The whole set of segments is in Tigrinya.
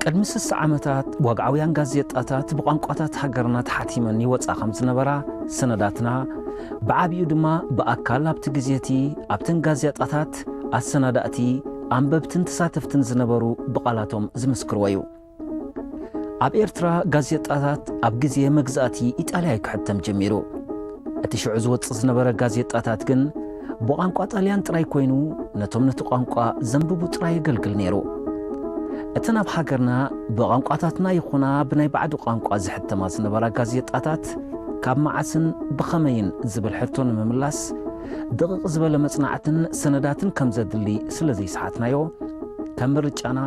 ቅድሚ ስሳ ዓመታት፣ ወግዓውያን ጋዜጣታት ብቋንቋታት ሃገርና ተሓቲመን ይወጻ ከም ዝነበራ ሰነዳትና፣ ብዓቢኡ ድማ ብኣካል ኣብቲ ግዜ እቲ ኣብተን ጋዜጣታት ኣሰናዳእቲ፣ ኣንበብትን ተሳተፍትን ዝነበሩ ብቓላቶም ዝምስክርዎ እዩ። ኣብ ኤርትራ ጋዜጣታት ኣብ ግዜ መግዛእቲ ኢጣልያ እዩ ክሕተም ጀሚሩ። እቲ ሽዑ ዝወጽእ ዝነበረ ጋዜጣታት ግን ብቋንቋ ጣልያን ጥራይ ኮይኑ፣ ነቶም ነቲ ቋንቋ ዘንብቡ ጥራይ የገልግል ነይሩ። እተን ኣብ ሃገርና ብቋንቋታትና ይኹና ብናይ ባዕዲ ቋንቋ ዝሕተማ ዝነበራ ጋዜጣታት ካብ መዓስን ብኸመይን ዝብል ሕቶ ንምምላስ፣ ድቕቕ ዝበለ መጽናዕትን ሰነዳትን ከም ዘድሊ ስለ ዘይሰሓትናዮ፣ ከም ምርጫና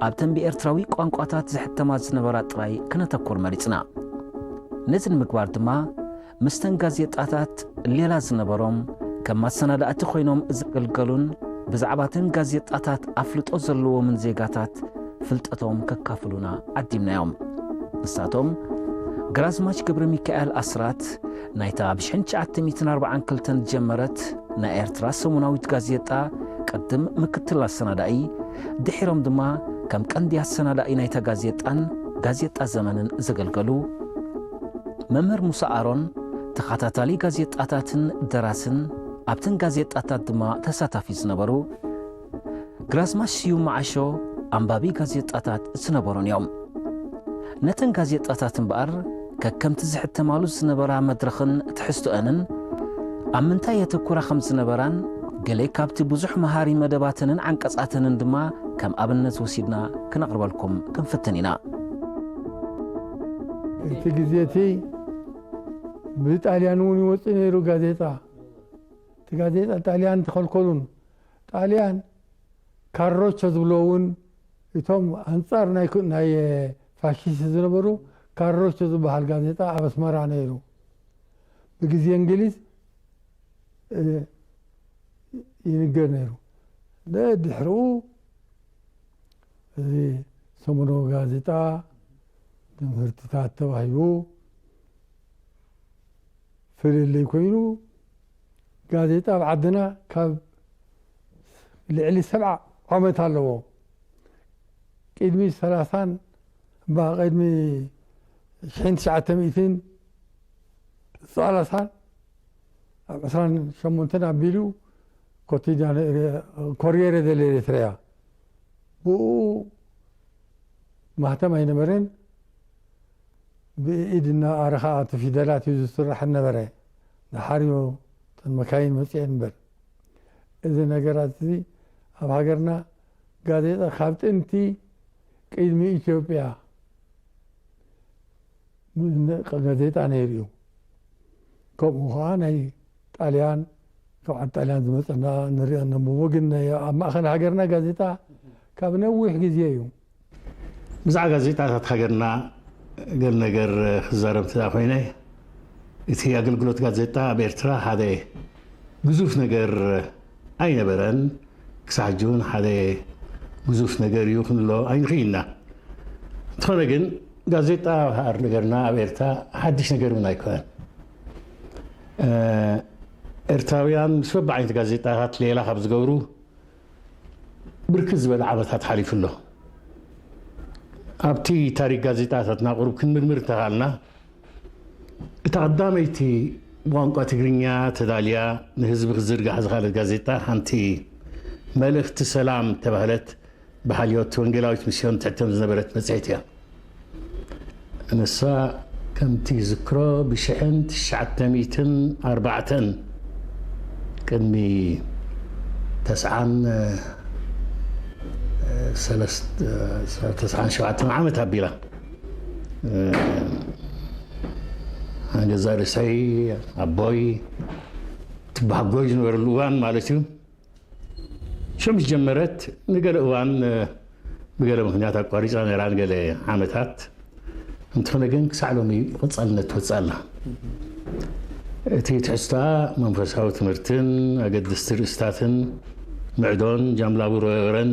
ኣብተን ብኤርትራዊ ቋንቋታት ዝሕተማ ዝነበራ ጥራይ ክነተኩር መሪጽና። ነዚ ንምግባር ድማ፣ ምስተን ጋዜጣታት ሌላ ዝነበሮም፣ ከም ኣሰናዳእቲ ኮይኖም ዘገልገሉን ብዛዕባተን ጋዜጣታት ኣፍልጦ ዘለዎምን ዜጋታት ፍልጠቶም ከካፍሉና ዓዲምናዮም። ንሳቶም፣ ግራዝማች ገብረ ሚካኤል ኣስራት፣ ናይታ ብ ሽሕን ትሽዓተ ሚእትን ኣርባዓን ክልተን ዝጀመረት ናይ ኤርትራ ሰሙናዊት ጋዜጣ ቅድም ምክትል ኣሰናዳኢ፣ ድሒሮም ድማ ከም ቀንዲ ኣሰናዳኢ ናይታ ጋዜጣን ጋዜጣ ዘመንን ዘገልገሉ መምህር ሙሳ ኣሮን፣ ተኸታታሊ ጋዜጣታትን ደራስን ኣብተን ጋዜጣታት ድማ ተሳታፊ ዝነበሩ ግራዝማች ስዩም መዓሾ፣ ኣንባቢ ጋዜጣታት ዝነበሩን እዮም። ነተን ጋዜጣታት እምበኣር፣ ከከምቲ ዝሕተማሉ ዝነበራ መድረኽን ትሕዝቶአንን፣ ኣብ ምንታይ የተኩራ ከም ዝነበራን፣ ገለ ካብቲ ብዙሕ መሃሪ መደባተንን ዓንቀጻተንን ድማ ከም ኣብነት ወሲድና ክነቕርበልኩም ክንፍትን ኢና። እቲ ግዜ እቲ ብጣልያን እውን ይወፅእ ነይሩ ጋዜጣ። እቲ ጋዜጣ ጣልያን ተኸልከሉን። ጣልያን ካሮቾ ዝብሎ እውን እቶም ኣንፃር ናይ ኩ- ናይ ፋሽስት ዝነበሩ ካሮቾ ዝበሃል ጋዜጣ ኣብ ኣስመራ ነይሩ። ብግዜ እንግሊዝ እ፣ ይንገር ነይሩ። ድሕርኡ እዚ ሰሙናዊ ጋዜጣ ትምህርትታት ተባሂሉ ፍልልይ ኮይኑ፣ ጋዜጣ ኣብ ዓድና ካብ ልዕሊ ሰብዓ ዓመት ኣለዎ። ቅድሚ ሰላሳን እባ ቅድሚ ሽሕን ትሽዓተ ሚእትን ሰላሳን ኣብ ዕስራን ሸሞንተን ኣቢሉ ኮሪየረ ደለ ኤርትራያ ብኡ ማህተም ኣይነበረን። ብኢድ እናኣረኻ እቲ ፊደላት እዩ ዝስራሕ ነበረ። ድሓር እዩ እተን መካይን መፅኤን እምበር። እዚ ነገራት እዚ ኣብ ሃገርና ጋዜጣ ካብ ጥንቲ ቅድሚ ኢትዮጵያ ጋዜጣ ነይሩ እዩ። ከምኡ ከዓ ናይ ጣልያን ካብ ዓዲ ጣልያን ዝመፀና ንሪኦ ነንብቦ። ግን ናይ ኣብ ማእኸል ሃገርና ጋዜጣ ካብ ነዊሕ ግዜ እዩ። ብዛዕባ ጋዜጣታት ሃገርና ገል ነገር ክዛረብ እንተ ኮይነ፣ እቲ ኣገልግሎት ጋዜጣ ኣብ ኤርትራ ሓደ ግዙፍ ነገር ኣይነበረን። ክሳዕ ሕጂ እውን ሓደ ግዙፍ ነገር እዩ ክንብሎ ኣይንኽእል ኢና። እንተኾነ ግን ጋዜጣ ሃር ነገርና ኣብ ኤርትራ ሓድሽ ነገር እውን ኣይኮነን። ኤርትራውያን ምስ በብዓይነት ጋዜጣታት ሌላ ካብ ዝገብሩ ብርክት ዝበለ ዓመታት ሓሊፉ ኣሎ። ኣብቲ ታሪክ ጋዜጣታትና ቁሩብ ክንምርምር እንተኻልና፣ እታ ቀዳመይቲ ብቋንቋ ትግርኛ ተዳልያ ንህዝቢ ክትዝርጋሕ ዝኻለት ጋዜጣ ሓንቲ መልእኽቲ ሰላም ተባህለት ብሓልዮት ወንጌላዊት ሚስዮን ትሕተም ዝነበረት መጽሔት እያ። ንሳ ከምቲ ዝክሮ ብሽሕን ትሽዓተ ሚእትን ኣርባዕተን ቅድሚ ተስዓን ሰለስተ ተስዓን ሸውዓተን ዓመት ኣቢላ ገዛ ርእሰይ ኣቦይ ትበሃጎይ ዝነበረሉ እዋን ማለት እዩ። ሽም ዝጀመረት ንገለ እዋን ብገለ ምክንያት ኣቋሪፃ ነይራ ንገለ ዓመታት። እንተኾነ ግን ክሳዕ ሎሚ ብቐፃልነት ትወፅእ ኣላ። እቲ ትሕዝቶኣ መንፈሳዊ ትምህርትን ኣገደስቲ ርእስታትን ምዕዶን ጃምላቡ ረበረን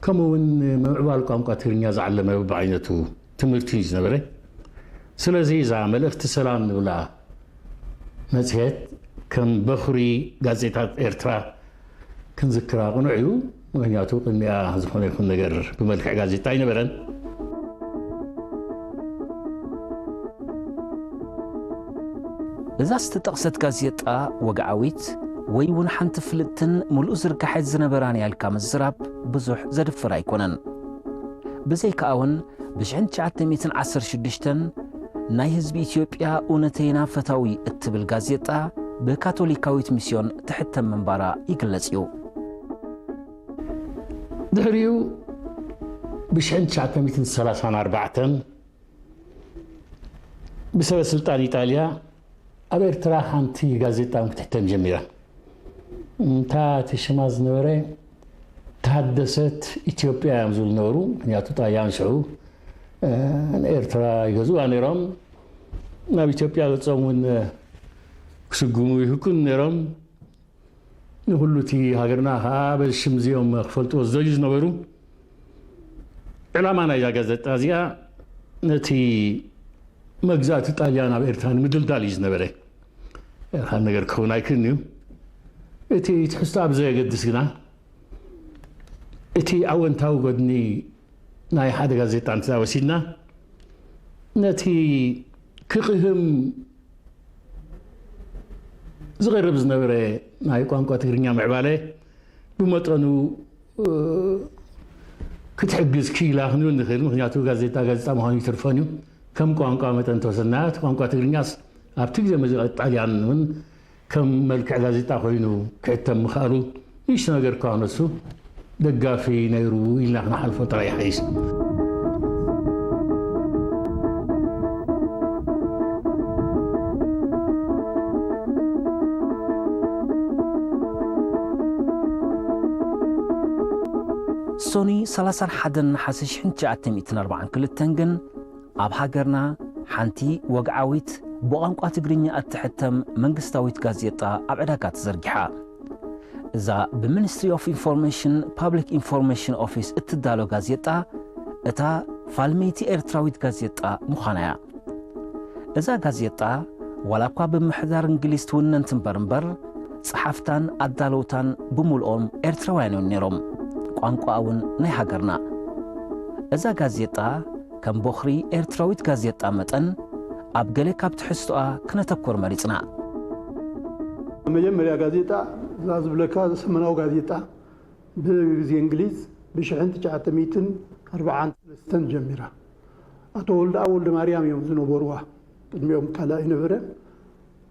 ከምኡ እውን ምምዕባል ቋንቋ ትግርኛ ዝዓለመ ብዓይነቱ ትምህርቲ እዩ ዝነበረ። ስለዚ እዛ መልእኽቲ ሰላም ንብላ መጽሔት ከም በኹሪ ጋዜጣት ኤርትራ ክንዝክራ ቅኑዕ እዩ። ምኽንያቱ ቅድሚኣ ዝኾነ ይኹን ነገር ብመልክዕ ጋዜጣ ኣይነበረን። እዛ ዝተጠቕሰት ጋዜጣ ወግዓዊት ወይ እውን ሓንቲ ፍልጥትን ምሉእ ዝርጋሐት ዝነበራን እያ ኢልካ ምዝራብ ብዙሕ ዘድፍር ኣይኮነን። ብዘይካኣ እውን ብ ሽሕን ትሽዓተ ሚእትን ዓሰርተ ሽዱሽተን ናይ ህዝቢ ኢትዮጵያ እውነተይና ፈታዊ እትብል ጋዜጣ ብካቶሊካዊት ሚስዮን ትሕተም ምንባራ ይግለጽ እዩ። ድሕሪኡ ብ ሽሕን ትሽዓተ ሚእትን ሰላሳን ኣርባዕተን ብሰበ ስልጣን ኢጣልያ ኣብ ኤርትራ ሓንቲ ጋዜጣ እውን ክትሕተም ጀሚራ። እንታ እቲ ሽማ ዝነበረ ተሃደሰት ኢትዮጵያ እዮም ዝብሉ ነበሩ። ምክንያቱ ጣልያን ሽዑ ንኤርትራ ይገዝእዋ ነይሮም። ናብ ኢትዮጵያ ገጾም እውን ክስጉሙ ይህቅኑ ነይሮም። ንኹሉ እቲ ሃገርና ከዓ በዚ ሽም እዚኦም ክፈልጥዎ ዝደልዩ ዝነበሩ። ዕላማ ናይዛ ጋዜጣ እዚኣ ነቲ መግዛእቲ ጣልያን ኣብ ኤርትራ ንምድልዳል እዩ ዝነበረ። ካልእ ነገር ክኸውን ኣይክእልን እዩ። እቲ ትሕዝቶ ኣብ ዘየገድስ ግና እቲ ኣወንታዊ ጎድኒ ናይ ሓደ ጋዜጣ እንተ ወሲድና ነቲ ክቕህም ዝቐርብ ዝነበረ ናይ ቋንቋ ትግርኛ ምዕባለ ብመጠኑ ክትሕግዝ ክኢላ ክንብል ንኽእል። ምክንያቱ ጋዜጣ ጋዜጣ ምዃኑ ይትርፎን እዩ። ከም ቋንቋ መጠን ተወሰድና እቲ ቋንቋ ትግርኛስ ኣብቲ ግዜ መዚ ጣልያን እውን ከም መልክዕ ጋዜጣ ኮይኑ ክሕተም ምኽኣሉ ንእሽቶ ነገር እኳ ነሱ ደጋፊ ነይሩ ኢልና ክንሓልፎ ጥራይ ይሓይሽ። ሶኒ ሰላሳን ሓደን ነሓሰ ሽሕን ትሽዓተ ሚእትን ኣርባዓን ክልተን ግን ኣብ ሃገርና ሓንቲ ወግዓዊት ብቋንቋ ትግርኛ እትሕተም መንግስታዊት ጋዜጣ ኣብ ዕዳጋ ተዘርጊሓ። እዛ ብሚኒስትሪ ኦፍ ኢንፎርሜሽን ፓብሊክ ኢንፎርሜሽን ኦፊስ እትዳሎ ጋዜጣ እታ ፋልመይቲ ኤርትራዊት ጋዜጣ ምዃና እያ። እዛ ጋዜጣ ዋላ እኳ ብምሕዳር እንግሊዝ ትውነን ትንበር እምበር ጸሓፍታን ኣዳለውታን ብምልኦም ኤርትራውያን እዮም ነይሮም። ቋንቋኣ እውን ናይ ሃገርና። እዛ ጋዜጣ ከም ቦኽሪ ኤርትራዊት ጋዜጣ መጠን ኣብ ገለ ካብ ትሕዝቶኣ ክነተኩር መሪጽና። መጀመርያ ጋዜጣ እዛ ዝብለካ ሰመናዊ ጋዜጣ ብግዜ እንግሊዝ ብሽሕን ትሽዓተ ሚእትን ኣርባዓን ሰለስተን ጀሚራ። ኣቶ ወልደኣብ ወልደማርያም እዮም ዝነበርዋ። ቅድሚኦም ካልእ ኣይነበረን።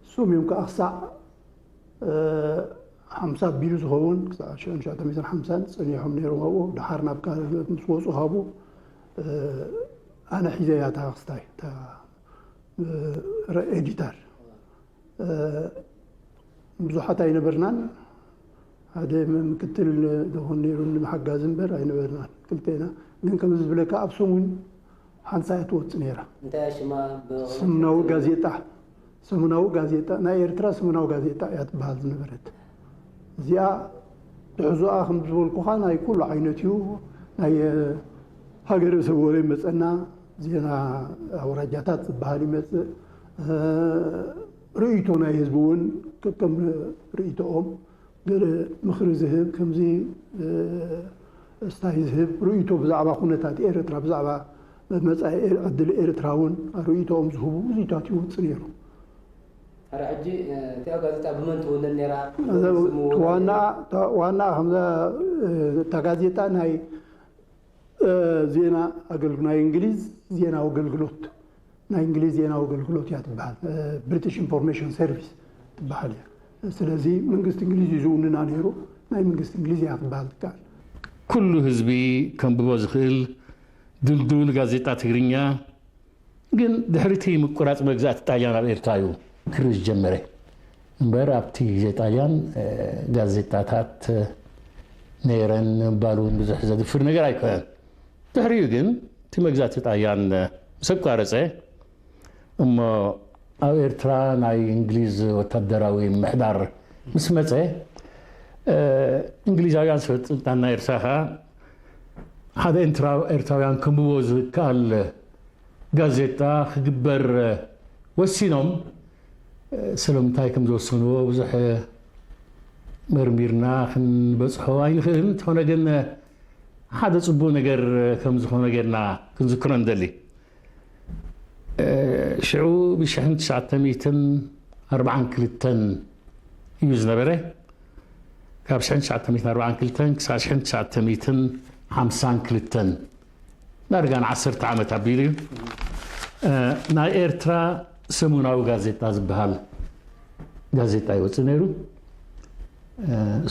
እሶም እዮም ከዓ ክሳዕ ሓምሳ ኣቢሉ ዝኸውን ክሳዕ ሽዑን ትሽዓተ ሚእትን ሓምሳን ጸኒሖም ነይሮም ኣብኡ። ደሓር ናብ ካልእ ምስ ወጹ ካብኡ ኣነ ሒዘያ እታ ክስታይ እታ ኤዲተር ብዙሓት ኣይነበርናን። ሓደ ምክትል ደኾን ነይሩ ንመሓጋዚ እምበር ኣይነበርናን ክልቴና። ግን ከምዚ ዝብለካ ኣብ ሰሙን ሓንሳ እያ ትወጽእ ነይራ። እንታይ ሽማ? ሰሙናዊ ጋዜጣ። ሰሙናዊ ጋዜጣ ናይ ኤርትራ ሰሙናዊ ጋዜጣ እያ ትበሃል ዝነበረት። እዚኣ ትሕዞኣ ከም ዝበልኩኻ ናይ ኩሉ ዓይነት እዩ። ናይ ሃገረሰብ ወረ ይመጸና፣ ዜና ኣውራጃታት ዝበሃል ይመጽእ። ርእይቶ ናይ ህዝቢ እውን ከከም ርእይቶኦም ገለ ምኽሪ ዝህብ ከምዚ እስታይ ዝህብ ርእይቶ ብዛዕባ ኩነታት ኤርትራ ብዛዕባ መጻኢ ዕድል ኤርትራ እውን ርእይቶኦም ዝህቡ እዚታት ይወጽእ ነይሩ። ኣረ ሕጂ እቲኣ ጋዜጣ ብመን ትውነን ነይራ? ዋናኣ ከምዛ እታ ጋዜጣ ናይ ዜና ኣገልግሎት ናይ እንግሊዝ ዜና ኣገልግሎት ናይ እንግሊዝ ዜና ኣገልግሎት እያ ትበሃል። ብሪቲሽ ኢንፎርሜሽን ሰርቪስ ትበሃል እያ። ስለዚ መንግስቲ እንግሊዝ እዩ ዝውንና ነይሩ። ናይ መንግስቲ እንግሊዝ እያ ትበሃል ትከኣል። ኩሉ ህዝቢ ከንብቦ ዝኽእል ድልዱል ጋዜጣ ትግርኛ ግን ድሕሪ እቲ ምቁራጽ መግዛእቲ ጣልያን ኣብ ኤርትራ እዩ ክርኢ ዝጀመረ እምበር ኣብቲ ግዜ ጣልያን ጋዜጣታት ነይረን ምባል እውን ብዙሕ ዘድፍር ነገር ኣይኮነን። ድሕሪኡ ግን እቲ መግዛእቲ ጣልያን ምስ ኣቋረጸ እሞ ኣብ ኤርትራ ናይ እንግሊዝ ወታደራዊ ምሕዳር ምስ መጸ እንግሊዛውያን ሰበ ስልጣን ናይ ኤርትራ ከዓ ሓደ ኤርትራውያን ከንብቦ ዝከኣል ጋዜጣ ክግበር ወሲኖም። ስለምንታይ ከም ዝወሰንዎ ብዙሕ መርሚርና ክንበጽሖ ኣይንኽእልን። እንተኾነ ግን ሓደ ጽቡቕ ነገር ከም ዝኾነ ጌርና ክንዝክሮ ንደሊ። ሽዑ ብ1942 እዩ ዝነበረ። ካብ 1942 ክሳብ 1952 ዳርጋ ን10 ዓመት ኣቢሉ እዩ። ናይ ኤርትራ ሰሙናዊ ጋዜጣ ዝበሃል ጋዜጣ ይወፅእ ነይሩ።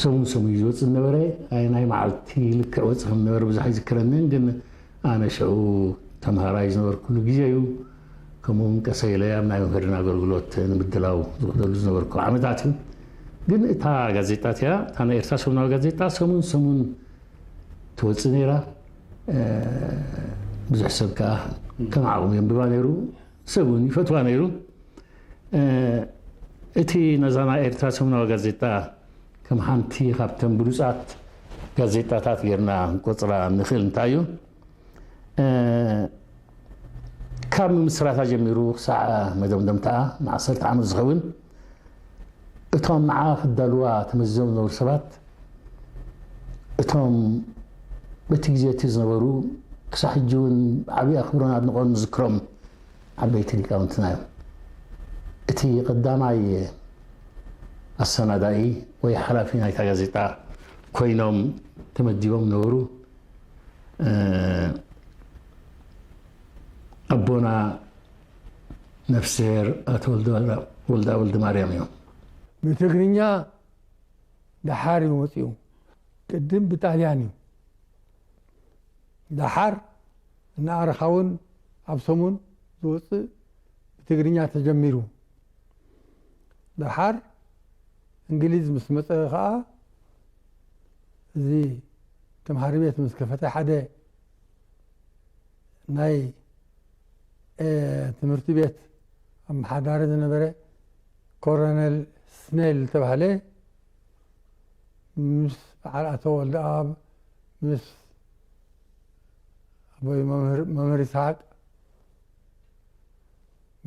ሰሙን ሰሙን እዩ ዝወፅእ ዝነበረ። ናይ መዓልቲ ልክዕ ወፅእ ከም ነበረ ብዙሕ ኣይዝክረንን፣ ግን ኣነ ሽዑ ተምሃራይ ዝነበርኩሉ ግዜ እዩ። ከምኡውን ቀሰ ኢለ ኣብ ናይ መምህርና ኣገልግሎት ንምድላው ዝኽደሉ ዝነበርኩ ዓመታት እዩ። ግን እታ ጋዜጣ እቲያ፣ እታ ናይ ኤርትራ ሰሙናዊ ጋዜጣ ሰሙን ሰሙን ትወፅእ ነይራ። ብዙሕ ሰብ ከዓ ከም ዓቕሙ የንብባ ነይሩ፣ ሰብ እውን ይፈትዋ ነይሩ። እቲ ነዛ ናይ ኤርትራ ሰሙናዊ ጋዜጣ ከም ሓንቲ ካብተን ብሉጻት ጋዜጣታት ጌርና ንቆጽራ ንኽእል እንታይ እዩ፣ ካብ ምምስራታ ጀሚሩ ክሳዕ መደምደምታኣ ንዓሰርተ ዓመት ዝኸውን እቶም ንዓ ክዳልዋ ተመዚዞም ዝነበሩ ሰባት፣ እቶም በቲ ግዜ እቲ ዝነበሩ ክሳብ ሕጂ እውን ብዓብዪ ኣኽብሮን ኣድንቖን ንዝክሮም ዓበይቲ ሊቃውንትና እዮም። እቲ ቀዳማይ ኣሰናዳኢ ወይ ሓላፊ ናይታ ጋዜጣ ኮይኖም ተመዲቦም ነበሩ። ኣቦና ነፍስሔር ኣቶ ወልዳ ወልዳ ማርያም እዮም። ብትግርኛ ደሓር እዩ መፂኡ። ቅድም ብጣልያን እዩ። ደሓር እናኣረኻ እውን ኣብ ሰሙን ዝወፅእ ብትግርኛ ተጀሚሩ። ደሓር እንግሊዝ ምስ መፀ ከዓ እዚ ተምሃሪ ቤት ምስ ከፈተ ሓደ ናይ ትምህርቲ ቤት ኣመሓዳሪ ዝነበረ ኮረነል ስኔል ዝተባህለ ምስ በዓል ኣቶ ወልደኣብ ምስ ኣቦይ መምህር ይስሓቅ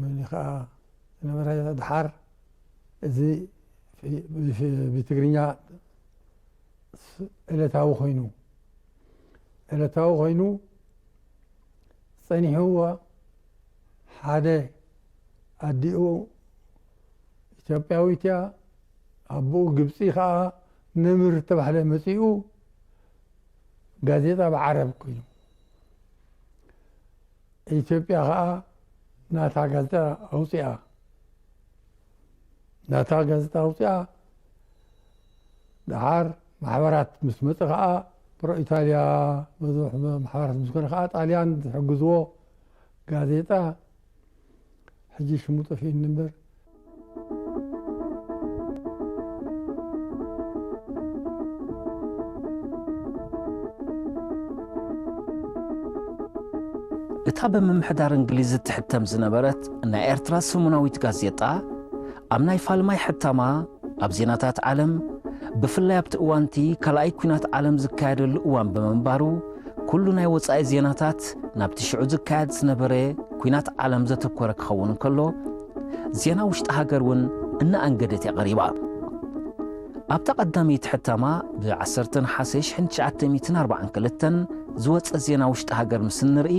ምኒ ከዓ ዝነበረ ድሓር እዚ ብትግርኛ ዕለታዊ ኮይኑ ዕለታዊ ኮይኑ ጸኒሕዎ ሓደ ኣዲኡ ኢትዮጵያዊት እያ ኣቦኡ ግብጺ ከዓ ነምር ዝተባህለ መጺኡ ጋዜጣ ብዓረብ ኮይኑ ኢትዮጵያ ከዓ ናታ ጋዜጣ ኣውፅኣ ናታ ጋዜጣ ኣውፅኣ ደሓር ማሕበራት ምስ መፀ ከዓ ፕሮ ኢታልያ ብዙሕ ማሕበራት ምስ ኮነ ከዓ ጣልያን ዝሕግዝዎ ጋዜጣ ሕጂ ሽሙ ጠፊኡኒ እምበር እታ ብምምሕዳር እንግሊዝ እትሕተም ዝነበረት ናይ ኤርትራ ሰሙናዊት ጋዜጣ ኣብ ናይ ፋልማይ ሕታማ ኣብ ዜናታት ዓለም ብፍላይ ኣብቲ እዋንቲ ካልኣይ ኲናት ዓለም ዝካየደሉ እዋን ብምንባሩ ኩሉ ናይ ወጻኢ ዜናታት ናብቲ ሽዑ ዝካየድ ዝነበረ ኲናት ዓለም ዘተኮረ ክኸውን እንከሎ ዜና ውሽጢ ሃገር እውን እናኣንገደት እያ ቀሪባ። ኣብታ ቀዳመይቲ ሕታማ ብ10 ነሓሰ 1942 ዝወጸ ዜና ውሽጢ ሃገር ምስ እንርኢ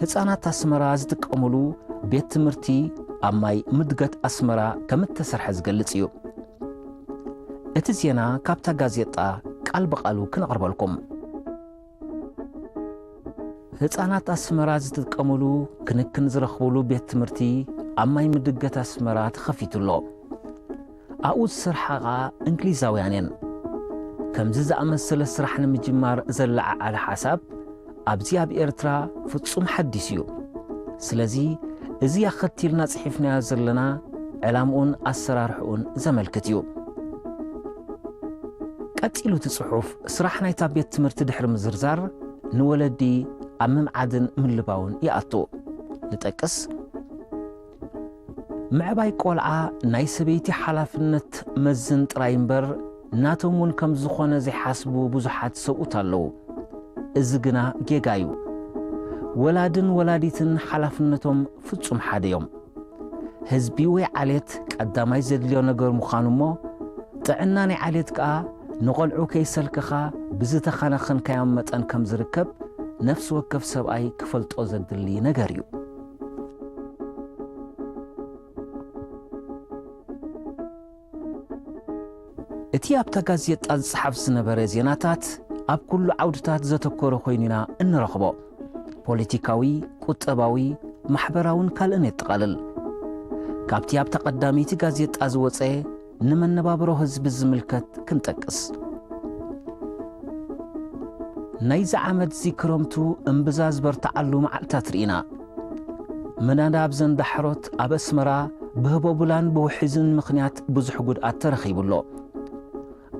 ህጻናት ኣስመራ ዝጥቀሙሉ ቤት ትምህርቲ ኣብ ማይ ምድገት ኣስመራ ከም እተሰርሐ ዝገልጽ እዩ። እቲ ዜና ካብታ ጋዜጣ ቃል ብቓሉ ክነቕርበልኩም። ህጻናት ኣስመራ ዝጥቀሙሉ ክንክን ዝረኽቡሉ ቤት ትምህርቲ ኣብ ማይ ምድገት ኣስመራ ተኸፊቱ ኣሎ። ኣብኡ ዝሰርሓ ኸኣ እንግሊዛውያን እየን። ከምዚ ዝኣመሰለ ስራሕ ንምጅማር ዘለዓዓለ ሓሳብ ኣብዚ ኣብ ኤርትራ ፍጹም ሓዲስ እዩ። ስለዚ እዚ ኣኸቲልና ጽሒፍናዮ ዘለና ዕላምኡን ኣሰራርሕኡን ዘመልክት እዩ። ቀጺሉ እቲ ጽሑፍ ስራሕ ናይታ ቤት ትምህርቲ ድሕሪ ምዝርዛር ንወለዲ ኣብ ምምዓድን ምልባውን ይኣቱ። ንጠቅስ፣ ምዕባይ ቆልዓ ናይ ሰበይቲ ሓላፍነት መዝን ጥራይ እምበር ናቶም እውን ከም ዝኾነ ዘይሓስቡ ብዙሓት ሰብኡት ኣለዉ። እዚ ግና ጌጋ እዩ። ወላድን ወላዲትን ሓላፍነቶም ፍጹም ሓደ እዮም። ህዝቢ ወይ ዓሌት ቀዳማይ ዘድልዮ ነገር ምዃኑ እሞ ጥዕና ናይ ዓሌት ከኣ ንቖልዑ ከይሰልከኻ ብዝተኸናኸንካዮም መጠን ከም ዝርከብ ነፍሲ ወከፍ ሰብኣይ ክፈልጦ ዘድሊ ነገር እዩ። እቲ ኣብታ ጋዜጣ ዝጸሓፍ ዝነበረ ዜናታት ኣብ ኩሉ ዓውድታት ዘተኮረ ኮይኑ ኢና እንረኽቦ። ፖለቲካዊ፣ ቁጠባዊ፣ ማሕበራውን ካልእን የጠቓልል። ካብቲ ኣብታ ቀዳመይቲ ጋዜጣ ዝወጸ ንመነባብሮ ህዝቢ ዝምልከት ክንጠቅስ። ናይዚ ዓመትዚ ክረምቱ እምብዛ ዝበርትዓሉ መዓልታት ርኢና። ምናዳ ኣብዘን ዳሕሮት ኣብ ኣስመራ ብህቦቡላን ብውሒዝን ምኽንያት ብዙሕ ጉድኣት ተረኺቡ ኣሎ።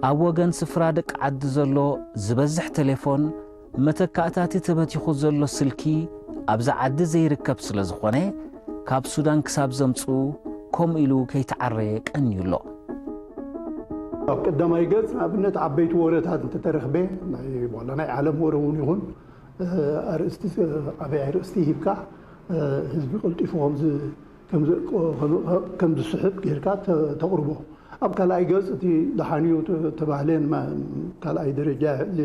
ኣብ ወገን ስፍራ ደቂ ዓዲ ዘሎ ዝበዝሕ ቴሌፎን መተካእታቲ ተበቲኹ ዘሎ ስልኪ ኣብዛ ዓዲ ዘይርከብ ስለ ዝኾነ፣ ካብ ሱዳን ክሳብ ዘምጽኡ ከምኡ ኢሉ ከይተዓረየ ቀንዩ ኣሎ። ኣብ ቀዳማይ ገጽ ንኣብነት ዓበይቲ ወረታት እንተተረኽበ፣ ናይ ዋላ ናይ ዓለም ወረ እውን ይኹን፣ እ፣ ኣርእስቲ፣ ኣበይ ኣርእስቲ ሂብካ፣ እ፣ ህዝቢ ቀልጢፉ ከም ዝ-፣ ከም ዝ-፣ ከም፣ ከም ዝስሕብ ጌርካ ተ-፣ ተቕርቦ። ኣብ ካልኣይ ገጽ እቲ ደሓንዩ ተ-፣ ተባህለ፣ ማ-፣ ካልኣይ ደረጃ እዚ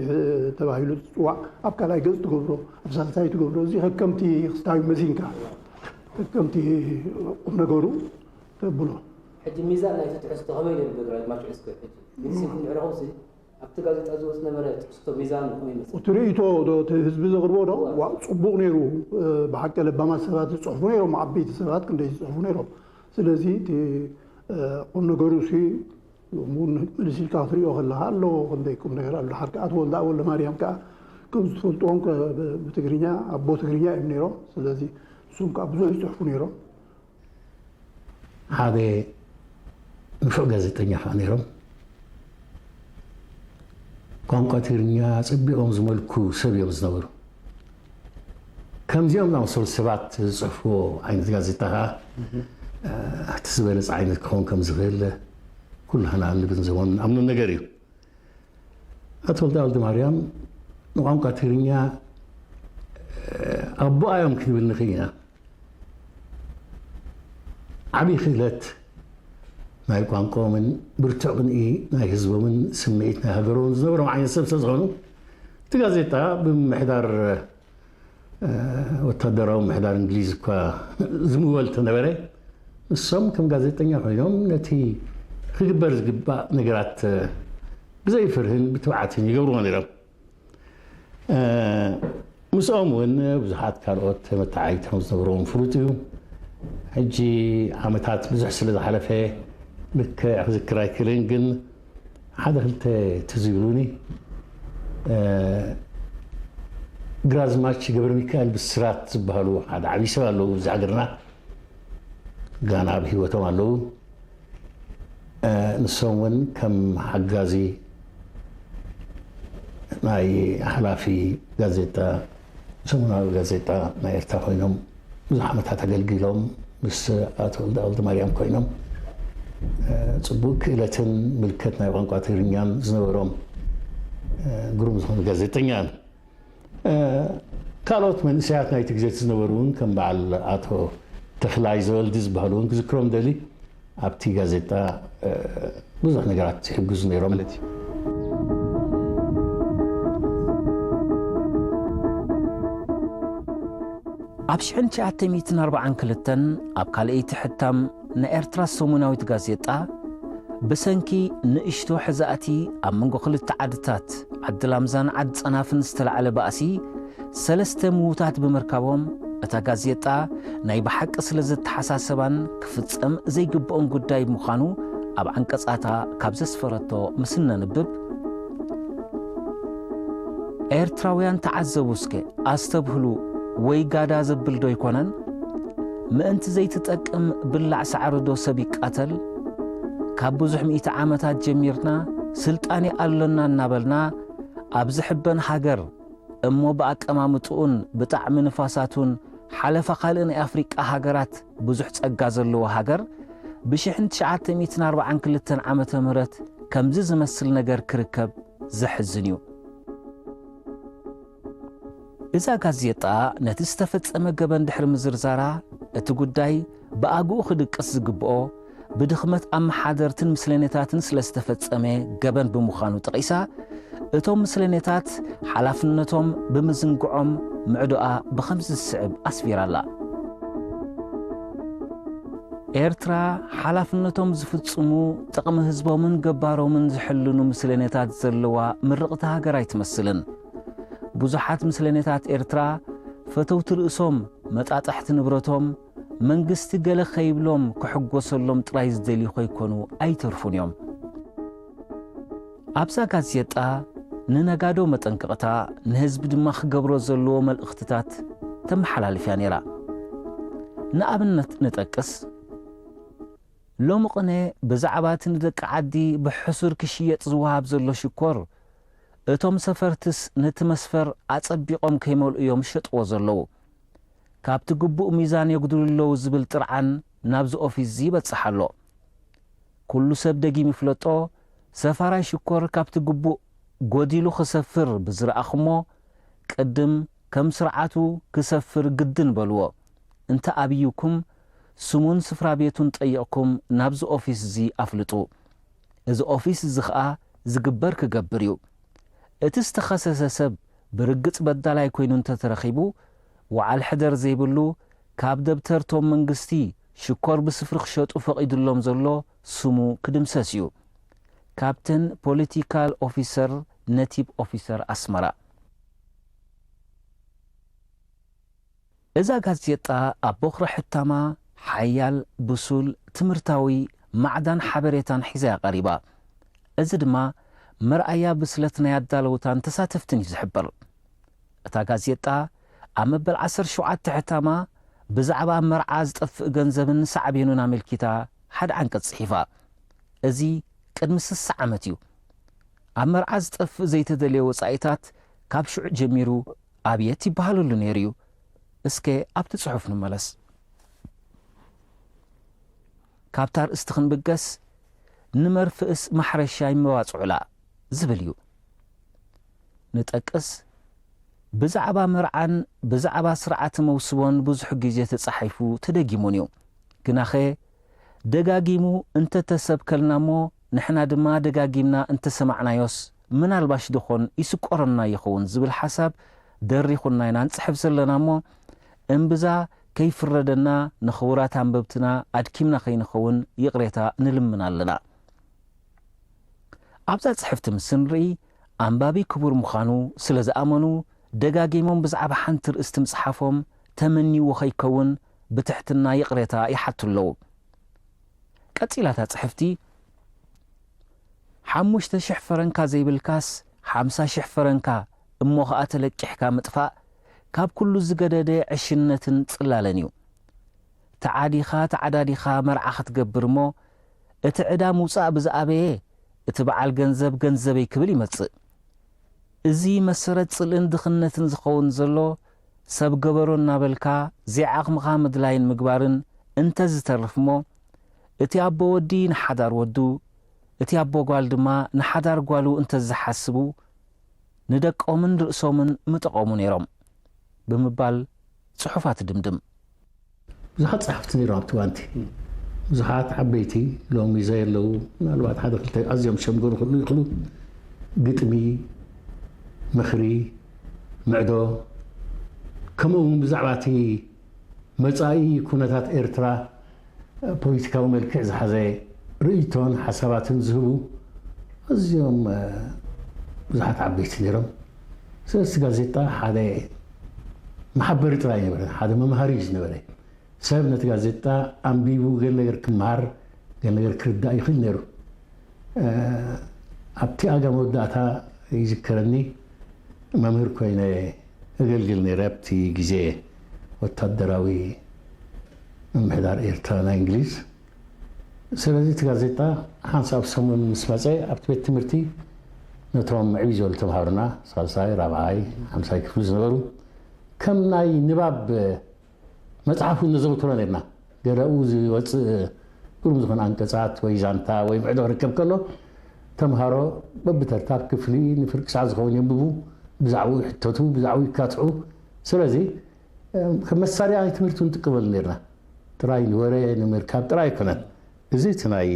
ተባሂሉ ዝጽዋዕ ኣብ ካልኣይ ገጽ ትገብሮ፣ ኣብ ሳልሳይ ትገብሮ። እዚ ከከምቲ ክስታዊ መሲንካ፣ ከከምቲ ቁም ነገሩ ተብሎ። ሕጂ ሚዛን ናይቲ ትሕዝቶ ከመይ ኢለ ንገድሮ? ኣድማጭ እስከ ሕጂ ሚዛን ክንድሕረኹምሲ ኣብቲ ጋዜጣ ዝወጽእ ነበረ ትሕዝቶ ሚዛን ከመይ ይመስል? እቲ ርእይቶ ዶ፣ እቲ ህዝቢ ዘቕርቦ ዶ? እዋ። ዋ፣ ጽቡቕ ነይሩ። እ፣ ብሓቂ ለባማት ሰባት ዝጽሕፉ ነይሮም፣ ዓበይቲ ሰባት ክንደይ ዝጽሕፉ ነይሮም። ስለዚ እቲ፣ እ፣ ቁም ነገሩ ሲ፣ ሎሚ እውን መሊስ ኢልካ ክትሪኦ ከለኻ ኣሎ፣ ክንደይ ቁም ነገር ኣሎ። ሓቂ ኣቶ ወልደ፣ ወልደ ማርያም ከኣ ከም ዝትፈልጥዎም ከ-፣ ብ-፣ ብትግርኛ፣ ኣቦ ትግርኛ እዮም ነይሮም። ስለዚ ንሶም ከኣ ብዙሕ ይጽሕፉ ነይሮም። ሓደ ንፉዕ ጋዜጠኛ ከዓ ነይሮም። ቋንቋ ትግርኛ ኣጸቢቖም ዝመልኩ ሰብ እዮም ዝነበሩ። ከምዚኦም ዝኣመሰሉ ሰባት ዝጽሕፍዎ ዓይነት ጋዜጣ ከዓ፣ እ፣ እቲ ዝበለጸ ዓይነት ክኸውን ከም ዝኽእል ኩላህና ንግንዘቦን ንኣምኖን ነገር እዩ። ኣቶ ወልደ ወልደ ማርያም ንቋንቋ ትግርኛ፣ እ፣ ኣቦኣ እዮም ክንብል ንኽእል ኢና። ዓብዪ ክእለት ናይ ቋንቋኦምን ብርቱዕ ቅንኢ ናይ ህዝቦምን ስምዒት ናይ ሃገሮምን ዝነበሮም ዓይነት ሰብ ስለ ዝኾኑ፣ እቲ ጋዜጣ ብምምሕዳር፣ እ፣ ወታደራዊ ምምሕዳር እንግሊዝ እኳ ዝምወል እንተነበረ፣ ንሶም ከም ጋዜጠኛ ኮይኖም ነቲ ክግበር ዝግባእ ነገራት፣ እ፣ ብዘይ ፍርህን ብትብዓትን ይገብርዎ ነይሮም። እ፣ ምስኦም እውን ብዙሓት ካልኦት መተዓይቶም ዝነበርዎም ፍሉጥ እዩ። ሕጂ ዓመታት ብዙሕ ስለ ዝሓለፈ ልክዕ ክዝክር ኣይክእልን፣ ግን ሓደ ክልተ ትዝ ይብሉኒ። እ፣ ግራዝማች ገብረ ሚካኤል ብስራት ዝበሃሉ ሓደ ዓብዪ ሰብ ኣለዉ እዚ ሃገርና። ጋና ኣብ ህይወቶም ኣለዉ። እ፣ ንሶም እውን ከም ሓጋዚ ናይ ሓላፊ ጋዜጣ፣ ሰሙናዊ ጋዜጣ ናይ ኤርትራ ኮይኖም ብዙሕ ዓመታት ኣገልጊሎም፣ ምስ ኣቶ ወልደ፣ ወልደ ማርያም ኮይኖም፣ እ፣ ጽቡቕ ክእለትን ምልከት ናይ ቋንቋ ትግርኛን ዝነበሮም፣ እ፣ ግሩም ዝኾኑ ጋዜጠኛ እዮም። እ፣ ካልኦት መንእሰያት ናይቲ ግዜ ዝነበሩ እውን ከም በዓል ኣቶ ተኽላይ ዘወልዲ ዝበሃሉ እውን ክዝክሮም ደሊ። ኣብቲ ጋዜጣ፣ እ፣ ብዙሕ ነገራት ይሕግዙ ነይሮም ማለት እዩ። ኣብ ሽሕን ትሽዓተ ሚእትን ኣርባዓን ክልተን ኣብ ካልኣይቲ ሕታም ናይ ኤርትራ ሰሙናዊት ጋዜጣ፣ ብሰንኪ ንእሽቶ ሕዛእቲ ኣብ መንጎ ክልተ ዓድታት፣ ዓዲ ላምዛን ዓዲ ጸናፍን ዝተላዕለ ባእሲ፣ ሰለስተ ምዉታት ብምርካቦም፣ እታ ጋዜጣ ናይ ብሓቂ ስለ ዘተሓሳሰባን ክፍጸም ዘይግብኦን ጉዳይ ምዃኑ ኣብ ዓንቀጻታ ካብ ዘስፈረቶ ምስ እነንብብ፣ ኤርትራውያን ተዓዘቡ እስከ፣ ኣስተብህሉ፣ ወይ ጋዳ ዘብል ዶ ኣይኮነን? ምእንቲ ዘይትጠቅም ብላዕ ሳዕሪ ዶ ሰብ ይቃተል? ካብ ብዙሕ ሚእቲ ዓመታት ጀሚርና ስልጣኔ ኣሎና እናበልና ኣብ ዝሕበን ሃገር፣ እሞ ብኣቀማምጥኡን ብጣዕሚ ንፋሳቱን ሓለፋ ካልእ ናይ ኣፍሪቃ ሃገራት ብዙሕ ጸጋ ዘለዎ ሃገር፣ ብሽሕን ትሽዓተ ሚእትን ኣርባዓን ክልተን ዓመተ ምህረት ከምዚ ዝመስል ነገር ክርከብ ዘሕዝን እዩ። እዛ ጋዜጣ ነቲ ዝተፈጸመ ገበን ድሕሪ ምዝርዛራ፣ እቲ ጉዳይ ብኣግኡ ክድቅስ ዝግብኦ፣ ብድኽመት ኣመሓደርትን ምስለኔታትን ስለ ዝተፈጸመ ገበን ብምዃኑ ጠቒሳ፣ እቶም ምስለኔታት ሓላፍነቶም ብምዝንግዖም ምዕዶኣ ብኸምዚ ዝስዕብ ኣስፊራላ። ኤርትራ ሓላፍነቶም ዝፍጽሙ፣ ጥቕሚ ህዝቦምን ገባሮምን ዝሕልኑ ምስለኔታት ዘለዋ ምርቕቲ ሃገር ኣይትመስልን። ብዙሓት ምስለኔታት ኤርትራ ፈተውቲ ርእሶም፣ መጣጥሕቲ ንብረቶም፣ መንግስቲ ገለ ከይብሎም ክሕጎሰሎም ጥራይ ዝደልዩ ከይኮኑ ኣይተርፉን እዮም። ኣብዛ ጋዜጣ ንነጋዶ መጠንቀቕታ፣ ንህዝቢ ድማ ክገብሮ ዘለዎ መልእኽትታት ተመሓላልፍ እያ ነይራ። ንኣብነት ንጠቅስ፣ ሎሚ ቅነ ብዛዕባ እቲ ንደቂ ዓዲ ብሕሱር ክሽየጥ ዝወሃብ ዘሎ ሽኮር፣ እቶም ሰፈርትስ ነቲ መስፈር ኣጸቢቖም ከይመልኡ እዮም ዝሸጥዎ ዘለዉ። ካብቲ ግቡእ ሚዛን የጉድሉ ኣለዉ ዝብል ጥርዓን ናብዚ ኦፊስ እዚ ይበጽሕ ኣሎ። ኩሉ ሰብ ደጊም ይፍለጦ፣ ሰፋራይ ሽኮር ካብቲ ግቡእ ጎዲሉ ክሰፍር ብዝረኣኹሞ፣ ቅድም ከም ስርዓቱ ክሰፍር ግድን በልዎ። እንተ ኣብዩኩም፣ ስሙን ስፍራ ቤቱን ጠይቕኩም ናብዚ ኦፊስ እዚ ኣፍልጡ። እዚ ኦፊስ እዚ ኸኣ ዝግበር ክገብር እዩ። እቲ ዝተኸሰሰ ሰብ ብርግጽ በዳላይ ኮይኑ እንተተረኺቡ፣ ወዓል ሕደር ዘይብሉ፣ ካብ ደብተር ቶም መንግስቲ ሽኮር ብስፍሪ ክሸጡ ፈቒዱሎም ዘሎ ስሙ ክድምሰስ እዩ። ካፕተን ፖለቲካል ኦፊሰር ነቲብ ኦፊሰር ኣስመራ። እዛ ጋዜጣ ኣብ ቦኽሪ ሕታማ ሓያል፣ ብሱል፣ ትምህርታዊ፣ ማዕዳን ሓበሬታን ሒዛ እያ ቀሪባ። እዚ ድማ መርኣያ ብስለት ናይ ኣዳለውታን ተሳተፍትን እዩ ዝሕብር። እታ ጋዜጣ ኣብ መበል ዓሰርተ ሸውዓተ ሕታማ ብዛዕባ መርዓ ዝጠፍእ ገንዘብን ሳዕቤኑን ኣመልኪታ ሓደ ዓንቀጽ ጽሒፋ። እዚ ቅድሚ ስሳ ዓመት እዩ። ኣብ መርዓ ዝጠፍእ ዘይተደልየ ወጻኢታት ካብ ሽዑ ጀሚሩ ኣብየት ይበሃለሉ ነይሩ እዩ። እስከ ኣብቲ ጽሑፍ ንመለስ። ካብታ ኣርእስቲ ክንብገስ፣ ንመርፍእስ ማሕረሻ ይመባጽዑላ ዝብል እዩ። ንጠቅስ፣ ብዛዕባ መርዓን ብዛዕባ ስርዓተ መውስቦን ብዙሕ ግዜ ተጻሒፉ ተደጊሙን እዩ። ግናኸ፣ ደጋጊሙ እንተተሰብከልና እሞ፣ ንሕና ድማ ደጋጊምና እንተሰማዕናዮስ፣ ምናልባሽ ደኾን ይስቆረና ይኸውን ዝብል ሓሳብ ደሪኹና ኢና ንጽሕፍ ዘለና እሞ፣ እምብዛ ከይፍረደና ንኽቡራት ኣንበብትና ኣድኪምና ከይንኸውን ይቕሬታ ንልምን ኣለና። ኣብዛ ጽሕፍቲ ምስ ንርኢ፣ ኣንባቢ ክቡር ምዃኑ ስለ ዝኣመኑ፣ ደጋጊሞም ብዛዕባ ሓንቲ ርእስቲ ምጽሓፎም ተመንይዎ ከይከውን ብትሕትና ይቕሬታ ይሓቱ ኣለዉ። ቀጺላ እታ ጽሕፍቲ፣ ሓሙሽተ ሽሕ ፈረንካ ዘይብልካስ፣ ሓምሳ ሽሕ ፈረንካ እሞ ኸኣ ተለቂሕካ ምጥፋእ፣ ካብ ኩሉ ዝገደደ ዕሽነትን ጽላለን እዩ። ተዓዲኻ ተዓዳዲኻ መርዓ ክትገብር እሞ፣ እቲ ዕዳ ምውጻእ ብዝኣበየ፣ እቲ በዓል ገንዘብ ገንዘበይ ክብል ይመጽእ። እዚ መሰረት ጽልእን ድኽነትን ዝኸውን ዘሎ፣ ሰብ ገበሮ እናበልካ ዘይዓቕምኻ ምድላይን ምግባርን እንተዝተርፍ እሞ፣ እቲ ኣቦ ወዲ ንሓዳር ወዱ፣ እቲ ኣቦ ጓል ድማ ንሓዳር ጓሉ እንተዝሓስቡ፣ ንደቆምን ርእሶምን ምጠቐሙ ነይሮም ብምባል ጽሑፋ ትድምድም። ብዙሓት ጸሓፍቲ ነይሮም ኣብቲ እዋንቲ። ብዙሓት ዓበይቲ ሎሚ ዘየለዉ፣ ምናልባት ሓደ ክልተ ኣዝዮም ሸምገሉ ክህልዉ ይኽእሉ። ግጥሚ፣ ምኽሪ፣ ምዕዶ፣ ከምኡ እውን ብዛዕባ እቲ መጻኢ ኩነታት ኤርትራ ፖለቲካዊ መልክዕ ዝሓዘ ርእይቶን ሓሳባትን ዝህቡ ኣዝዮም፣ እ፣ ብዙሓት ዓበይቲ ነይሮም። ስለዚ እቲ ጋዜጣ ሓደ መሓበሪ ጥራይ ኣይነበረን፣ ሓደ መምሃሪ እዩ ዝነበረ። ሰብ ነቲ ጋዜጣ ኣንቢቡ ገለ ነገር ክመሃር፣ ገለ ነገር ክርዳእ ይኽእል ነይሩ። እ፣ ኣብቲ ኣጋ መወዳእታ ይዝከረኒ፣ መምህር ኮይነ እገልግል ነይረ ኣብቲ ግዜ ወታደራዊ ምምሕዳር ኤርትራ ናይ እንግሊዝ። ስለዚ እቲ ጋዜጣ ሓንሳብ ሰሙን ምስ መጸ ኣብቲ ቤት ትምህርቲ ነቶም ዕብይ ዝበሉ ተምሃሮና፣ ሳልሳይ፣ ራብዓይ፣ ሓምሳይ ክፍሊ ዝነበሩ ከም ናይ ንባብ መጽሓፍ እውን ነዘውትሮ ነርና። ገለኡ ዝወጽእ ግሩም ዝኾነ ኣንቀጻት ወይ ዛንታ ወይ ምዕዶ ክርከብ ከሎ፣ ተምሃሮ በብተርታ ኣብ ክፍሊ ንፍርቂ ሰዓት ዝኸውን የንብቡ፣ ብዛዕባኡ ይሕተቱ፣ ብዛዕባኡ ይካትዑ። ስለዚ፣ ከም መሳርያ ናይ ትምህርቲ እውን ንጥቀመሉ ነርና። ጥራይ ንወረ ንምርካብ ጥራይ ኣይኮነን። እዚ እቲ ናይ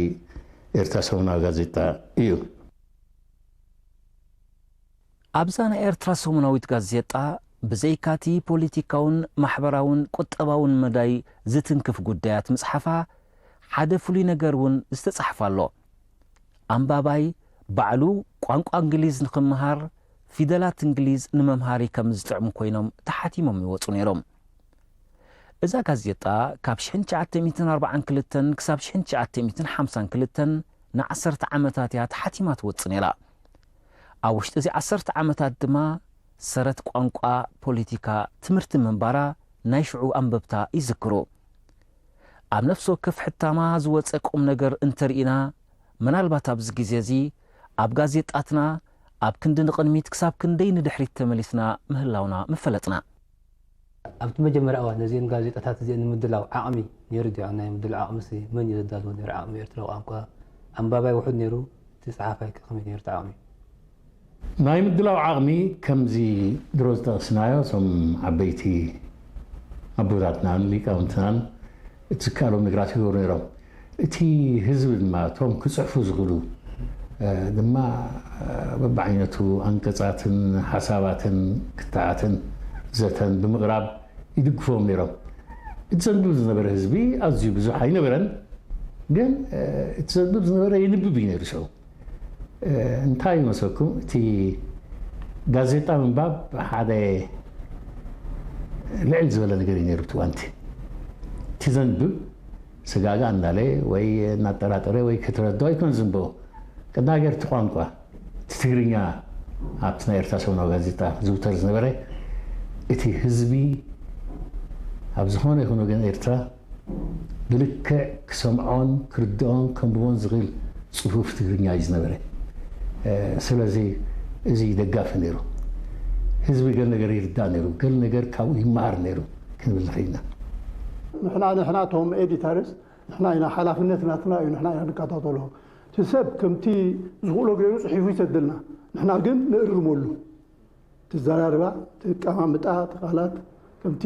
ኤርትራ ሰሙናዊ ጋዜጣ እዩ። ኣብዛ ናይ ኤርትራ ሰሙናዊት ጋዜጣ ብዘይካቲ ፖለቲካውን ማሕበራውን ቁጠባውን መዳይ ዝትንክፍ ጉዳያት ምጽሓፋ ሓደ ፍሉይ ነገር እውን ዝተጻሕፈ ኣሎ። ኣንባባይ ባዕሉ ቋንቋ እንግሊዝ ንኽምሃር ፊደላት እንግሊዝ ንመምሃሪ ከም ዝጥዕሙ ኮይኖም ተሓቲሞም ይወጹ ነይሮም። እዛ ጋዜጣ ካብ ሽሕን ትሽዓተ ሚእትን ኣርባዓን ክልተን ክሳብ ሽሕን ትሽዓተ ሚእትን ሓምሳን ክልተን ንዓሰርተ ዓመታት እያ ተሓቲማ ትወጽእ ነይራ። ኣብ ውሽጢ እዚ ዓሰርተ ዓመታት ድማ ሰረት ቋንቋ፣ ፖለቲካ፣ ትምህርቲ ምንባራ ናይ ሽዑ ኣንበብታ ይዝክሩ። ኣብ ነፍሲ ወከፍ ሕታማ ዝወጸ ቁም ነገር እንተርኢና፣ ምናልባት ኣብዚ ግዜ እዚ ኣብ ጋዜጣትና ኣብ ክንዲ ንቕድሚት ክሳብ ክንደይ ንድሕሪት ተመሊስና ምህላውና ምፈለጥና። ኣብቲ መጀመርያ እዋን ነዚአን ጋዜጣታት እዚአን ንምድላው ዓቕሚ ነይሩ ድዩ? ናይ ምድላው ዓቕምሲ መን እዩ ዘዳልዎ ነይሩ? ዓቕሚ ኤርትራዊ ቋንቋ ኣንባባይ ውሑድ ነይሩ፣ እቲ ጸሓፋይ ከ ከመይ ነይሩ እቲ ዓቕሚ? ናይ ምድላው ዓቕሚ ከምዚ ድሮ ዝጠቕስናዮ እቶም ዓበይቲ ኣቦታትናን ሊቃውንትናን እቲ ዝከኣሎም ነገራት ይገብሩ ነይሮም። እቲ ህዝቢ ድማ እቶም ክጽሕፉ ዝኽእሉ ድማ በብዓይነቱ ኣንቀጻትን ሓሳባትን ክትዓትን ዘተን ብምቕራብ ይድግፎም ነይሮም። እቲ ዘንብብ ዝነበረ ህዝቢ ኣዝዩ ብዙሕ ኣይነበረን፣ ግን እቲ ዘንብብ ዝነበረ የንብብ እዩ ነይሩ። ሽዑ እንታይ ይመስለኩም? እቲ ጋዜጣ ምንባብ ሓደ ልዕል ዝበለ ነገር እዩ ነይሩ። ብትዋንቲ እቲ ዘንብብ ስጋጋ እናለ ወይ እናጠራጠረ ወይ ከተረዶ ኣይኮን ዝንብቦ። ቅዳገር እቲ ቋንቋ እቲ ትግርኛ ኣብቲ ናይ ኤርትራ ሰሙናዊ ጋዜጣ ዝውተር ዝነበረ እቲ ህዝቢ ኣብ ዝኾነ ይኹን ወገን ኤርትራ ብልክዕ ክሰምዖን ክርድኦን ከንብቦን ዝኽእል ጽፉፍ ትግርኛ እዩ ዝነበረ። ስለዚ እዚ ደጋፊ ነይሩ። ህዝቢ ገለ ነገር ይርዳእ ነይሩ፣ ገለ ነገር ካብኡ ይመሃር ነይሩ ክንብል ንኽእል ኢና። ንሕና ንሕና እቶም ኤዲተርስ ንሕና ኢና ሓላፍነት ናትና እዩ፣ ንሕና ኢና ንከታተሎ። እቲ ሰብ ከምቲ ዝኽእሎ ገይሩ ጽሒፉ ይሰደልና፣ ንሕና ግን ንእርመሉ። እቲ ኣዘራርባ፣ እቲ ኣቀማምጣ፣ እቲ ቃላት ከምቲ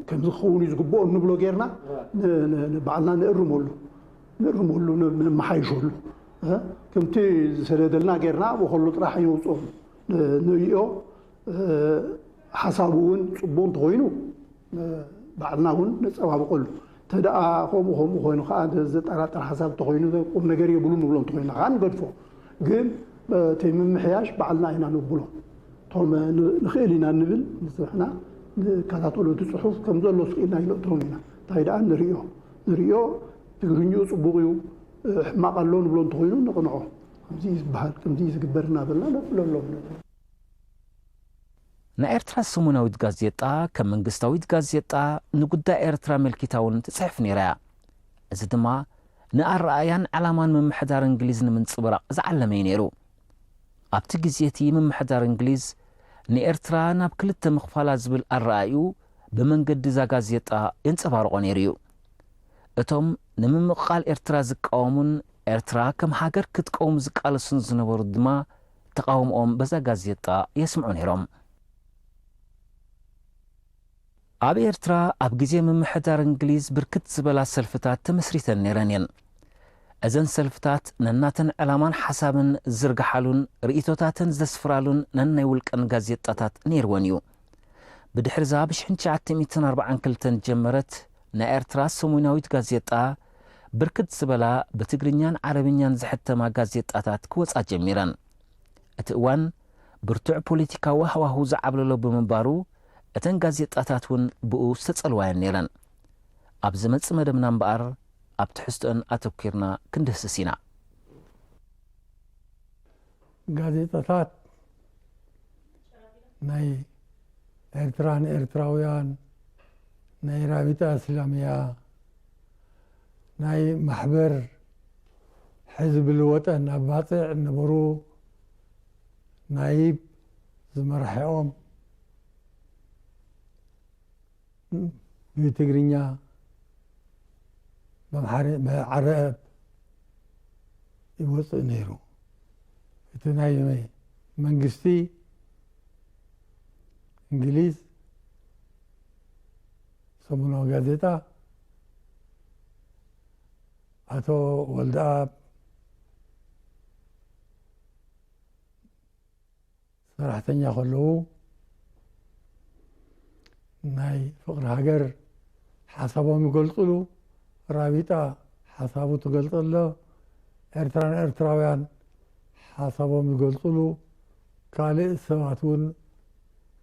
ከምዚ ክኸውን እዩ ዝግብኦ እንብሎ ጌርና ንባዕልና ንእርመሉ፣ ንእርመሉ፣ ነመሓይሸሉ። ከምቲ ዝሰደደልና ጌርና ብኸሎ ጥራሕ ይነውፅኦ ንርእዮ። ሓሳቡ እውን ፅቡቕ እንተኾይኑ ባዕልና እውን ነፀባብቐሉ። እንተ ደኣ ከምኡ ከምኡ ኮይኑ ከዓ ዘጠራጥር ሓሳብ እንተኾይኑ ቁም ነገር የብሉን ንብሎ እንተኾይና ከዓ ንገድፎ። ግን እቲ ምምሕያሽ ባዕልና ኢና ነብሎ። እቶም ንኽእል ኢና ንብል ንስብሕና ንከታተሎ እቲ ፅሑፍ ከም ዘሎ ስኢልና ይነእትሮም ኢና። እንታይ ደኣ ንርእዮ ንርእዮ ትግርኝኡ ፅቡቕ እዩ ሕማቕ ኣሎ ንብሎ እንተኾይኑ ንቕንዖ። ከምዚ እዩ ዝበሃል ከምዚ እዩ ዝግበር እናበልና ነብለሎም። ናይ ኤርትራ ሰሙናዊት ጋዜጣ ከም መንግስታዊት ጋዜጣ ንጉዳይ ኤርትራ ኣመልኪታ እውን ትጽሕፍ ነይራ እያ። እዚ ድማ ንኣረኣእያን ዓላማን ምምሕዳር እንግሊዝ ንምንጽብራቕ ዝዓለመ እዩ ነይሩ። ኣብቲ ግዜ እቲ ምምሕዳር እንግሊዝ ንኤርትራ ናብ ክልተ ምኽፋላ ዝብል ኣረኣእዩ ብመንገዲ እዛ ጋዜጣ የንጸባርቖ ነይሩ እዩ። እቶም ንምምቕቓል ኤርትራ ዝቃወሙን ኤርትራ ከም ሃገር ክትቀውም ዝቃለሱን ዝነበሩ ድማ ተቓውምኦም በዛ ጋዜጣ የስምዑ ነይሮም። ኣብ ኤርትራ ኣብ ግዜ ምምሕዳር እንግሊዝ ብርክት ዝበላ ሰልፍታት ተመስሪተን ነይረን እየን። እዘን ሰልፍታት ነናተን ዕላማን ሓሳብን ዝዝርግሓሉን ርእይቶታተን ዘስፍራሉን ነናይ ውልቀን ጋዜጣታት ነይርወን እዩ። ብድሕሪ እዛ ብ ሽሕን ትሽዓተ ሚእትን ኣርባዓን ክልተን ዝጀመረት ናይ ኤርትራ ሰሙናዊት ጋዜጣ ብርክት ዝበላ ብትግርኛን ዓረብኛን ዝሕተማ ጋዜጣታት ክወጻ ጀሚረን። እቲ እዋን ብርቱዕ ፖለቲካዊ ሃዋህው ዝዓብለሎ ብምንባሩ እተን ጋዜጣታት እውን ብኡ ዝተጸልዋ እየን ነይረን። ኣብ ዝመጽእ መደብና እምበኣር ኣብ ትሕዝቶአን ኣተኲርና ክንድህስስ ኢና። ጋዜጣታት ናይ ኤርትራ ንኤርትራውያን፣ ናይ ራቢጣ እስላምያ፣ ናይ ማሕበር ሕዝቢ ልወጠን ኣብ ባጽዕ ነበሩ ናይብ ዝመራሒኦም ብትግርኛ ብዓረብ ይወፅእ ነይሩ። እቲ ናይ መንግስቲ እንግሊዝ ሰሙናዊ ጋዜጣ ኣቶ ወልደኣብ ሰራሕተኛ ከለዉ ናይ ፍቕሪ ሃገር ሓሳቦም ይገልጽሉ፣ ራቢጣ ሓሳቡ ትገልጸሎ፣ ኤርትራን ኤርትራውያን ሓሳቦም ይገልጽሉ፣ ካልእ ሰባት እውን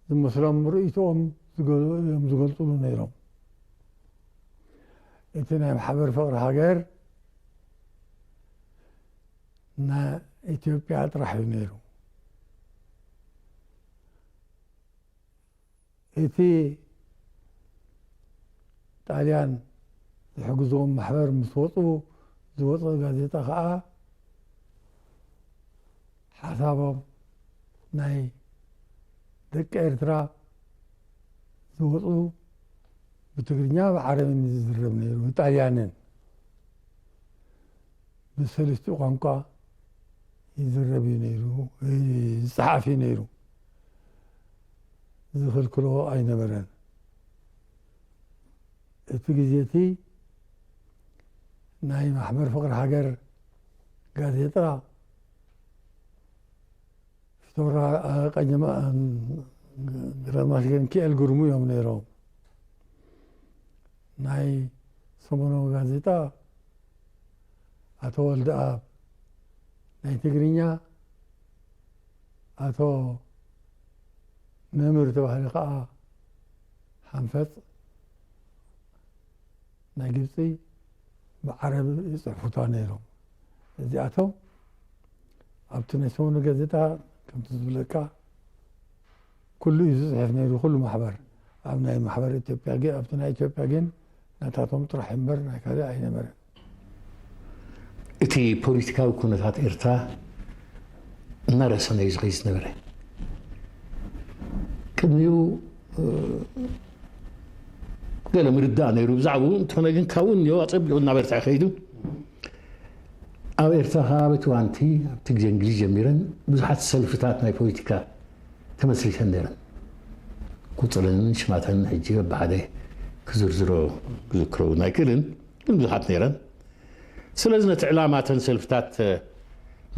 ዝመስሎም ርእይቶኦም ዝገ- እዮም ዝገልጽሉ ነይሮም። እቲ ናይ ማሕበር ፍቕሪ ሃገር ናይ ኢትዮጵያ ጥራሕ እዩ ነይሩ። እቲ ጣልያን ዝሕግዝዎም ማሕበር ምስ ወፁ ዝወፀ ጋዜጣ ከዓ ሓሳቦም ናይ ደቂ ኤርትራ ዝወፁ ብትግርኛ ብዓረብን ዝዝረብ ነይሩ፣ ብጣልያንን ብሰለስቲኡ ቋንቋ ይዝረብ እዩ ነይሩ፣ ይፀሓፍ እዩ ነይሩ። ዝኽልክሎ ኣይነበረን። እቲ ግዜ እቲ ናይ ማሕበር ፍቕሪ ሃገር ጋዜጣ ፊቶራ ቀጀማ ግረማሽገን ኪኤል ግርሙ እዮም ነይሮም። ናይ ሰሞናዊ ጋዜጣ ኣቶ ወልደኣብ፣ ናይ ትግርኛ ኣቶ መምህር ተባህለ ከዓ ሓንፈፅ ናይ ግብፂ ብዓረብ ይፅሕፉታ ነይሮም። እዚኣቶም ኣብቲ ናይ ሰሙኑ ጋዜጣ ከምቲ ዝብለካ ኩሉ እዩ ዝፅሕፍ ነይሩ፣ ኩሉ ማሕበር። ኣብ ናይ ማሕበር ኢትዮጵያ ግን፣ ኣብቲ ናይ ኢትዮጵያ ግን ናታቶም ጥራሕ እምበር ናይ ካልእ ኣይነበረን። እቲ ፖለቲካዊ ኩነታት ኤርትራ እናረሰነ እዩ ዝኸይድ ዝነበረ። ቅድሚኡ ገለ ምርዳእ ነይሩ ብዛዕባኡ፣ እንተኾነ ግን ካብኡ እኒኦ ኣጸቢቑ እናበርትዐ ከይዱ። ኣብ ኤርትራ ከዓ በቲ እዋንቲ ኣብቲ ግዜ እንግሊዝ ጀሚረን ብዙሓት ሰልፍታት ናይ ፖለቲካ ተመስሪተን ነይረን። ቁፅረንን ሽማተንን ሕጂ በብሓደ ክዝርዝሮ ክዝክሮ እውን ኣይክእልን፣ ግን ብዙሓት ነይረን። ስለዚ ነቲ ዕላማ እተን ሰልፍታት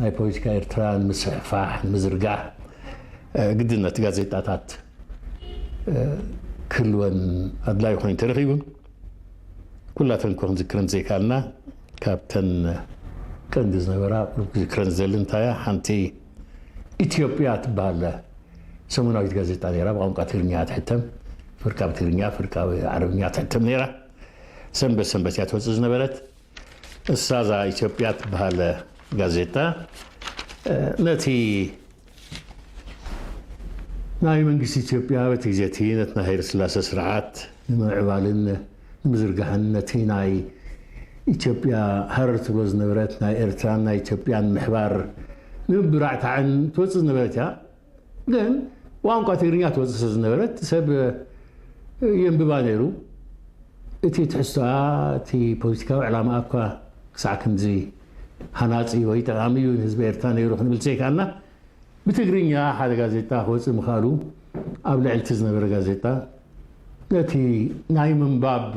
ናይ ፖለቲካ ኤርትራ ንምስፍሕፋሕ ንምዝርጋሕ ግድነት ጋዜጣታት ክህልወን ኣድላይ ኮይኑ ተረኺቡ። ኩላተን እኮ ክንዝክረን ዘይከኣልና፣ ካብተን ቀንዲ ዝነበራ ቁሩብ ክዝክረን ዝደሊ እንታይ እያ፣ ሓንቲ ኢትዮጵያ ትበሃል ሰሙናዊት ጋዜጣ ነይራ፣ ብቋንቋ ትግርኛ ትሕተም፣ ፍርቃ ብትግርኛ ፍርቃ ብዓረብኛ ትሕተም ነይራ። ሰንበት ሰንበት እያ ትወፅእ ዝነበረት። እሳ እዛ ኢትዮጵያ ትበሃል ጋዜጣ ነቲ ናይ መንግስቲ ኢትዮጵያ በቲ ግዜ እቲ ነቲ ናይ ሃይለስላሰ ስርዓት ንምምዕባልን ንምዝርጋሕን ነቲ ናይ ኢትዮጵያ ሃረር ትብሎ ዝነበረት ናይ ኤርትራን ናይ ኢትዮጵያን ምሕባር ንምብራዕታዕን ትወፅእ ዝነበረት እያ። ግን ቋንቋ ትግርኛ ትወፅእ ስለ ዝነበረት ሰብ የንብባ ነይሩ። እቲ ትሕዝቶኣ እቲ ፖለቲካዊ ዕላማኣ እኳ ክሳዕ ክንዚ ሃናፂ ወይ ጠቓሚ እዩ ንህዝቢ ኤርትራ ነይሩ ክንብል ዘይከኣልና ብትግርኛ ሓደ ጋዜጣ ክወፅእ ምኽኣሉ ኣብ ልዕሊ እቲ ዝነበረ ጋዜጣ ነቲ ናይ ምንባብ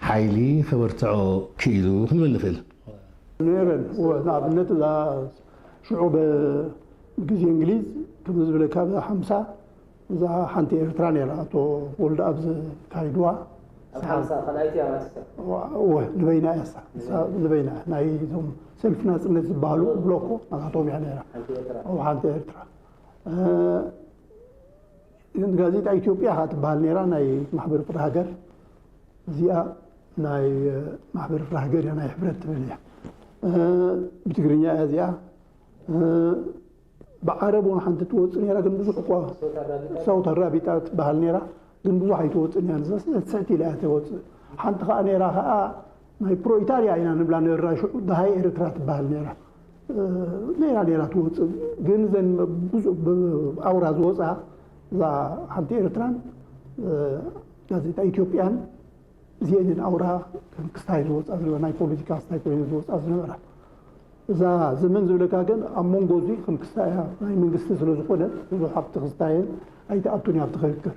ሓይሊ ከበርትዖ ክኢሉ ክንብል ንኽእል። ነይረን። እወ፣ ንኣብነት እዛ ሽዑ ብግዜ እንግሊዝ ከም ዝብለካ ብሓምሳ እዛ ሓንቲ ኤርትራ ነይራ፣ ኣቶ ወልደኣብ ዘካይድዋ። ኣብ ሓምሳ ካልኣይቲ እያ ማለት እዩ። እወ፣ ንበይና እያ እሳ፣ ንበይና ናይ እዞም ሰልፊ ናጽነት ዝበሃሉ ብሎኮ ናታቶም እያ ነይራ። ሓንቲ ኤርትራ። እወ፣ ሓንቲ ኤርትራ። እ፣ ጋዜጣ ኢትዮጵያ ኸዓ ትበሃል ነይራ፣ ናይ ማሕበር ፍረ ሃገር። እዚኣ ናይ ማሕበር ፍረ ሃገር እያ፣ ናይ ሕብረት ትብል እያ። እ፣ ብትግርኛ እያ እዚኣ። እ፣ ብዓረብ እውን ሓንቲ ትወፅእ ነይራ፣ ግን ብዙሕ እኳ ሰውት ኣራቢጣ ትበሃል ነይራ፣ ግን ብዙሕ ኣይትወፅእን እያ። ንሳ ትስዕቲ ኢላ እያ ትወፅእ። ሓንቲ ኸዓ ነይራ ኸዓ ናይ ፕሮኢታልያ ኢና ንብላ ነርና ሽዑ፣ ደሃይ ኤርትራ ትበሃል ነይራ። እ፣ ነይራ ነይራ ትወፅእ፣ ግን እዘን ብዙ-፣ ብ-፣ ኣውራ ዝወፅኣ እዛ ሓንቲ ኤርትራን እ፣ ጋዜጣ ኢትዮጵያን እዚኤን እየን ኣውራ ከም ክስታይ ዝወፅኣ ዝነበራ፣ ናይ ፖለቲካ ክስታይ ኮይነን ዝወፅኣ ዝነበራ። እዛ ዘመን ዝብለካ ግን ኣብ መንጎ እዚ ከም ክስታይ እያ፣ ናይ መንግስቲ ስለ ዝኾነት ብዙሕ ኣብቲ ክስታየን ኣይትኣቱን እያ ኣብቲ ክርክር።